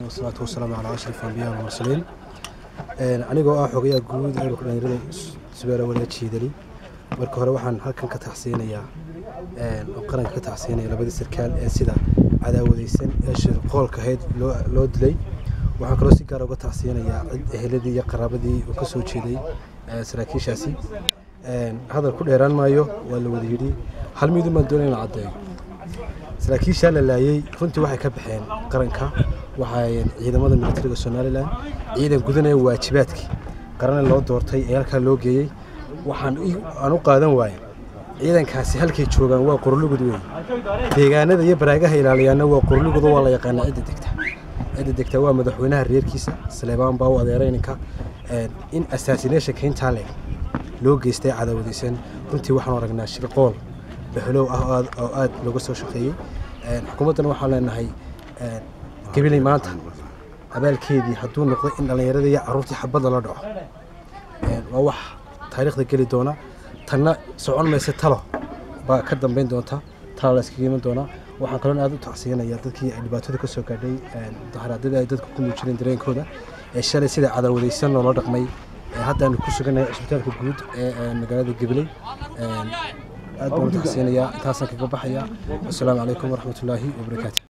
Wasalaatu wasalaamu calaa ashraf anbiyaa walmursaliin. Anigoo ah xogayaha guud ee ururka dhalinyarada Subeer Walaal Jiidali, marka hore waxaan halkan ka taxsiinayaa oo qaranka ka taxsiinaya labadii sarkaal ee sida cadaawadaysan ee shirqoolka ahayd loo dilay. Waxaan kaloo si gaar uga taxsiinayaa cid eheladii iyo qaraabadii uu ka soo jeeday saraakiishaasi. Hadal ku dheeraan maayo, waa la wada yidhi. Hal midun baan doonaya inaan caddeeyo: saraakiishaa la laayay runtii waxay ka baxeen qaranka, waxay ciidamada militariga Somaliland, ciidan gudanaya waajibaadkii qarana loo doortay ee halkaa loo geeyey. Waxaan aan u qaadan waaye ciidankaasi halkay joogaan waa Qorlugud weeye, deegaanada iyo baraagaha ilaaliyaana waa Qorlugud, waa la yaqaanaa cidda degta. Cidda degta waa madaxweynaha reerkiisa, Saleebaan baa u adeeray ninka. In assassinationka intaa leeg loo geystay cadaawadaysan, runtii waxaan aragnaa shirqool baxlow ah oo aad looga soo shaqeeyey. Xukuumaddana waxaan leenahay, Gabiley maanta abaalkeedii hadduu noqdo in dhallinyarada iyo carruurtii xabadda la dhaco, waa wax taariikhda geli doona. Tanna socon maysa, talo baa ka dambeyn doonta, tala la iskaga iman doonaa. Waxaan kaloon aad u tacsiinaya dadkii ay dhibaatada ka soo gaadhay mudaharaadadii ay dadku ku muujineen dareenkooda ee shalay sida cadaawadaysan loola dhaqmay. Haddaanu ku sugannahay cisbitaalka guud ee magaalada Gabiley. Aad baan u tacsiinayaa, intaasaan kaga baxaya. Wasalaamu calaykum waraxmatullaahi wabarakaatu.